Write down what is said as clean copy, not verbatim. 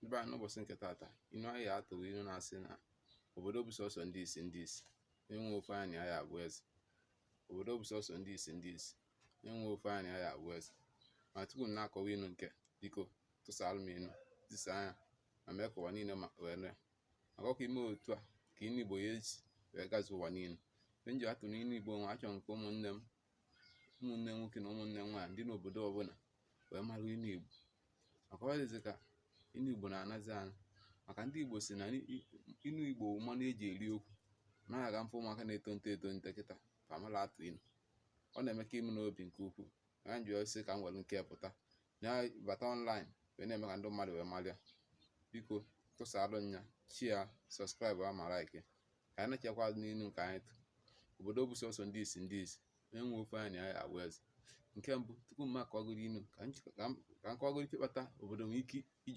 Ndị be anyị, n'ụbọchị nke taata, inu anyị atụrụ inu na-asị na obodo bụ sọsọ ndị isi ndị isi, onye nwe ofe anya ya abụ eze. Obodo bụ sọsọ ndị isi ndị isi, onye nwe ofe anya ya abụ eze. Ma tupu m na-akọwa inu nke, biko tụsaalụ m inu, zisaa ya ma mee ka ụwa niile ma wee nụ ya, maka ọkwa ime otu a ka inu Igbo ya esi wee gazuo ụwa niile. Mgbe m ji atụ n'inu Igbo nwa, achọrọ m ka ụmụnne m, ụmụnne nwoke na ụmụnne m nwaanyị ndị n'obodo ọbụla wee mara inu Igbo, maka ọ dịzị ka inu Igbo na-anazi ana, maka ndị Igbo si na inu Igbo bụ mmanụ eji eri okwu. Anaghị aga mfe ụmụaka na-eto nto eto nte kịta ka amala atụ inu. Ọ na-emeka ime n'obi nke ukwuu ya m ji sị ka m were nke pụta ya bata online wee na-eme ka ndị mmadụ wee mara ya. Biko tụsaalụ nya, share, subscribe ma like, ka anyị na-echekwa azụ n'inu nke anyị tụ: obodo bụ sọsọ ndị isi ndị isi, onye nwe ofe anya ya abụ eze. Nke mbụ, tupu m akọwagoro inu, ka m kọwagoro ife kpata obodo nwee ike iji